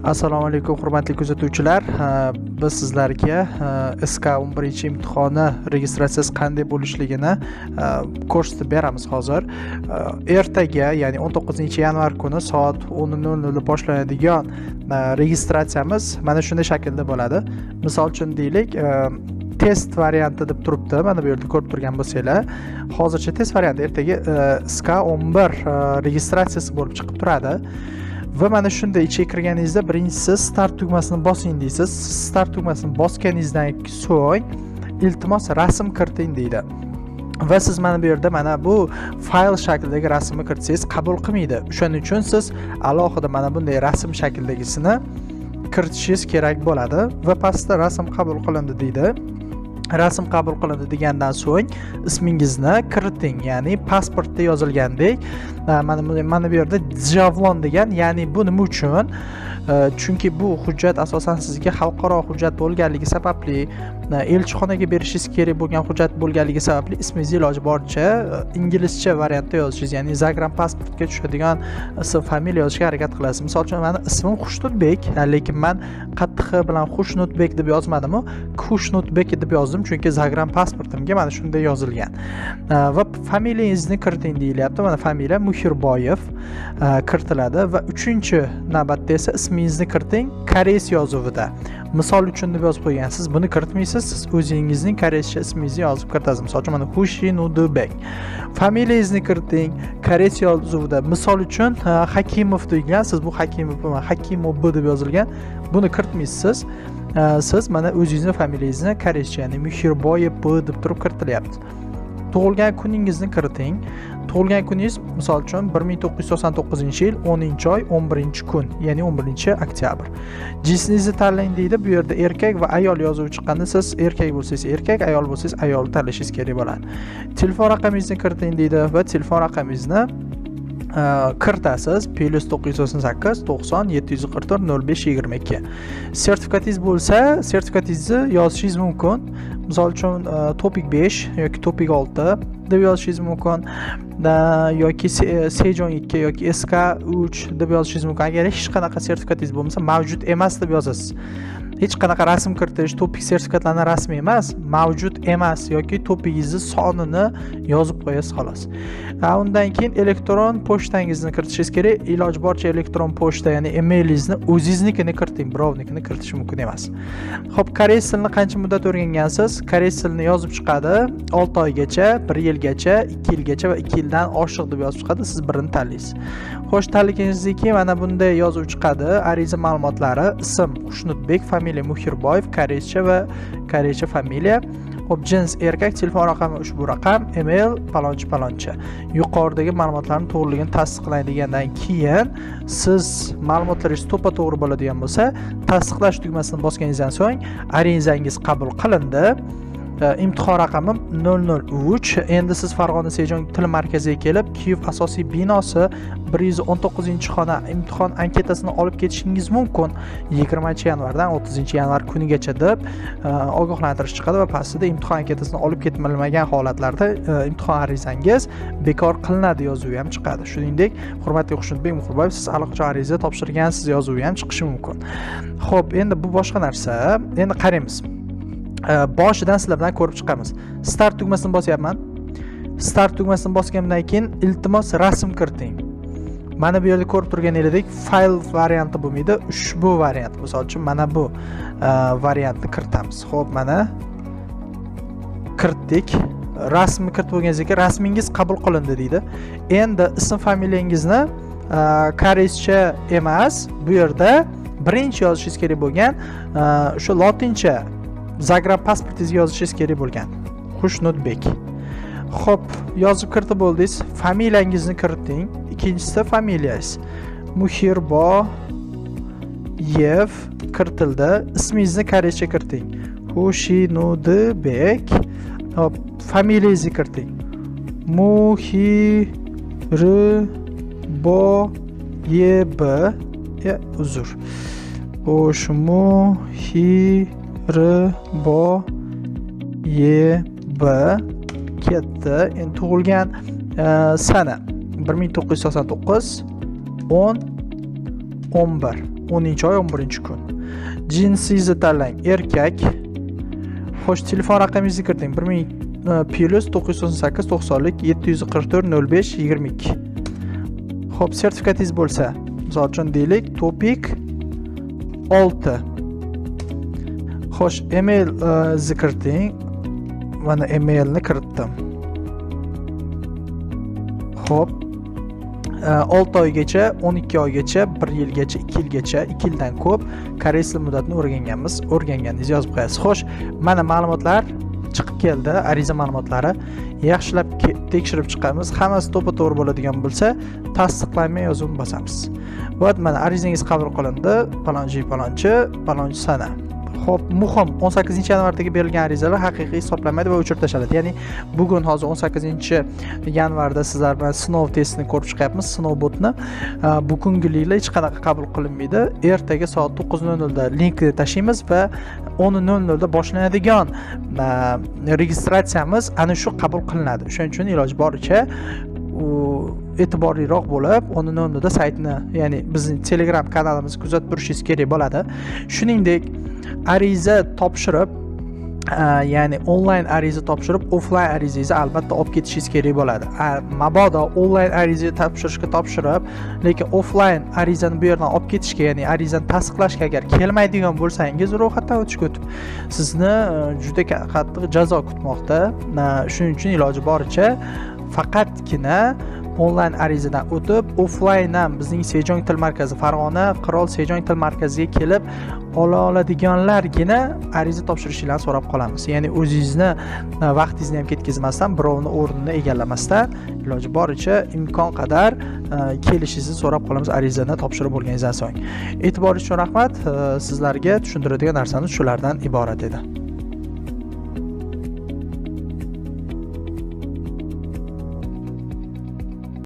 Assalomu alaykum, hurmatli kuzatuvchilar. Biz sizlarga SK 11 imtihoni registratsiyasi qanday bo'lishligini ko'rsatib beramiz hozir. Ertaga, ya'ni 19-yanvar kuni soat 10:00 da boshlanadigan registratsiyamiz mana shunday shaklda bo'ladi. Misol uchun deylik, test varianti deb turibdi. Mana bu yerda ko'rib turgan bo'lsanglar, hozircha test varianti, ertaga SK 11 registratsiyasi bo'lib chiqib turadi. Va mana shunday ichiga kirganingizda birinchisi start tugmasini bosing deysiz. Start tugmasini bosganingizdan so'ng iltimos rasm kiriting deydi. Va siz mana bu yerda mana bu fayl shaklidagi rasmni kiritsangiz qabul qilmaydi. O'shaning uchun siz alohida mana bunday rasm shaklidagisini kiritishingiz kerak bo'ladi. Va pastda rasm qabul qilindi deydi. Rasm qabul qilindi degandan so'ng ismingizni kiriting, ya'ni pasportda yozilgandek. Mana bu yerda Javlon degan, ya'ni bu nima uchun? Chunki bu hujjat asosan sizga xalqaro hujjat bo'lganligi sababli, elchixonaga berishingiz kerak bo'lgan hujjat bo'lganligi sababli ismingizni iloji boricha inglizcha variantda yozishingiz, ya'ni загранпаспорт ga tushadigan ism, familiya yozishga harakat qilasiz. Misol uchun, mani ismim Xushnudbek, lekin man qattiq x bilan Xushnudbek deb yozmadimu, Xushnudbek deb yozdim, chunki загранпаспорт imga mana shunday yozilgan. Va familiyangizni kiriting deyilyapti. Mana familiya Muhirboyev kiritiladi va uchinchi navbatda esa ismingizni kiriting koreys yozuvida. Misol uchun deb yozib qo'ygansiz, buni kiritmaysiz, siz o'zingizning koreyscha ismingizni yozib kiritasiz. Misol uchun mana Xushinudbek. Familiyangizni kiriting koreys yozuvida. Misol uchun Hakimov degan, siz bu Hakimov, Hakimov deb yozilgan, buni kiritmaysiz. Siz mana o'zingizni familiyangizni koreyscha, ya'ni Muhirboyev deb turib kiritilyapti. Tug'ilgan kuningizni kiriting. Tug'ilgan kuningiz misol uchun 1999-yil 10-oy 11-kun, ya'ni 11-oktyabr. Jinsingizni tanlang deydi. Bu yerda erkak va ayol yozuvi chiqqanda siz erkak bo'lsangiz erkak, ayol bo'lsangiz ayolni tanlashingiz kerak bo'ladi. Telefon raqamingizni kiriting deydi va telefon raqamingizni kiritasiz. Plus 998 90 744 05 22. Sertifikatingiz bo'lsa, sertifikatingizni yozishingiz mumkin. Misol uchun TOPIK 5 yoki TOPIK 6 deb yozishingiz mumkin. Yoki Sejong 2 yoki SK 3 deb yozishingiz mumkin. Agar hech qanaqa sertifikatingiz bo'lmasa, mavjud emas deb yozasiz. Hech qanaqa rasm kiritish, TOPIK sertifikatlarni rasmi emas, mavjud emas yoki TOPIKingizni sonini yozib qo'yasiz xolos. Undan keyin elektron pochtangizni kiritishingiz kerak. Iloji boricha elektron pochta, ya'ni emailingizni o'zingiznikini kiriting, birovnikini kiritish mumkin emas. Xo'p, koreys tilini qancha muddat o'rgangansiz? Koreys tilini yozib chiqadi. 6 oygacha, 1 yilgacha, 2 yilgacha va 2 yildan oshiq deb yozib chiqadi. Siz birini tanlaysiz. Xo'sh, tanlaganingizdan keyin mana bunday yozuv chiqadi. Ariza ma'lumotlari, ism Xushnudbek, familiya Muhirboyev, koreyscha va koreyscha familiya. Xo'p, jins erkak, telefon raqami ushbu raqam, email palonchi palonchi. Yuqoridagi ma'lumotlarning to'g'riligini tasdiqlang degandan keyin siz ma'lumotlaringiz to'ppa-to'g'ri bo'ladigan bo'lsa, tasdiqlash tugmasini bosganingizdan so'ng arizangiz qabul qilindi. Imtihon raqami 003. Endi siz Farg'ona Sejong til markaziga kelib, Kiyev asosiy binosi 119-xona imtihon anketasini olib ketishingiz mumkin. 20-yanvardan 30-yanvar kunigacha deb ogohlantirish chiqadi va pastida imtihon anketasini olib ketmagan holatlarda imtihon arizangiz bekor qilinadi yozuvi ham chiqadi. Shuningdek, hurmatli Xushnudbek Muhirboyev, siz allaqachon ariza topshirgansiz yozuvi ham chiqishi mumkin. Xo'p, endi bu boshqa narsa. Endi qaraymiz. Boshidan sizlar bilan ko'rib chiqamiz. Start tugmasini bosyapman. Start tugmasini bosganimdan keyin iltimos rasm kiriting. Mana bu yerda ko'rib turganingizdek fayl varianti bo'lmaydi, ushbu variant. Misol uchun mana bu variantni kiritamiz. Xo'p, mana kiritdik. Rasmni kiritib bo'lganingizdan keyin rasmingiz qabul qilindi deydi. Endi ism familiyangizni koreyscha emas, bu yerda birinchi yozishingiz kerak bo'lgan o'sha lotincha загранпаспорт ingizga yozishingiz kerak bo'lgan Xushnudbek. Xo'p, yozib kiritib bo'ldingiz. Familiyangizni kiriting. Ikkinchisi familiyangiz Muhirboyev kiritildi. Ismingizni koreyscha kiriting. Xushinudbek. Xo'p, familiyangizni kiriting. Muhirboyev. Ya, uzr. Xo'sh, Muhirboyev ketdi. Endi tug'ilgan sana 1999 10 11, 10 oy 11 kun. Jinsingizni tanlang, erkak. Xo'sh, telefon raqamingizni kiriting: 1000 +998 90 744 05 22. Xo'p, sertifikatingiz bo'lsa, misol uchun deylik, TOPIK 6. Xo'sh, email kiriting. Mana, emailni kiritdim. Xo'p, 6 oygacha, 12 oygacha, 1 yilgacha, 2 yilgacha, 2 yildan ko'p koreys tili muddatini o'rganganmiz. O'rganganingizni yozib qo'yasiz. Xo'sh, mana ma'lumotlar chiqib keldi, ariza ma'lumotlari. Yaxshilab tekshirib chiqamiz. Hammasi to'ppa-to'g'ri bo'ladigan bo'lsa, tasdiqlanmay yozuvini bosamiz. Va mana, arizangiz qabul qilindi. Palonchi, palonchi, palonchi sana. Xo'p, muhim, 18 yanvardagi berilgan arizalar haqiqiy hisoblanmaydi va o'chirib tashlanadi. Ya'ni bugun, hozir 18 yanvarda sizlar bilan sinov testini ko'rib chiqyapmiz, sinov botni. Bugungiliklar hech qanaqa qabul qilinmaydi. Ertaga soat 9:00 da linkni tashlaymiz va 10:00 da boshlanadigan registratsiyamiz ana shu qabul qilinadi. Shuning uchun iloji boricha u e'tiborliroq bo'lib, 10:00 da saytni, ya'ni bizning Telegram kanalimizni kuzatib turishingiz kerak bo'ladi. Shuningdek, ariza topshirib, ya'ni onlayn ariza topshirib, offlayn arizangizni albatta olib ketishingiz kerak bo'ladi. Mabodo onlayn ariza topshirishga topshirib, lekin offlayn arizani bu yerdan olib ketishga, ya'ni arizani tasdiqlashga agar kelmaydigan bo'lsangiz, ro'yxatdan o'tishga o'tib, sizni juda qattiq jazo kutmoqda. Shuning uchun iloji boricha faqatgina onlayn arizadan o'tib, offlayn ham bizning Sejong til markazi, Farg'ona Qirol Sejong til markaziga kelib ola oladiganlargina ariza topshirishingizni so'rab qolamiz. Ya'ni o'zingizni vaqtingizni ham ketkazmasdan, birovni o'rnini egallamasdan, iloji boricha imkon qadar kelishingizni so'rab qolamiz arizani topshirib bo'lganingizdan so'ng. E'tiboringiz uchun rahmat. Sizlarga tushuntiradigan narsamiz shulardan iborat edi.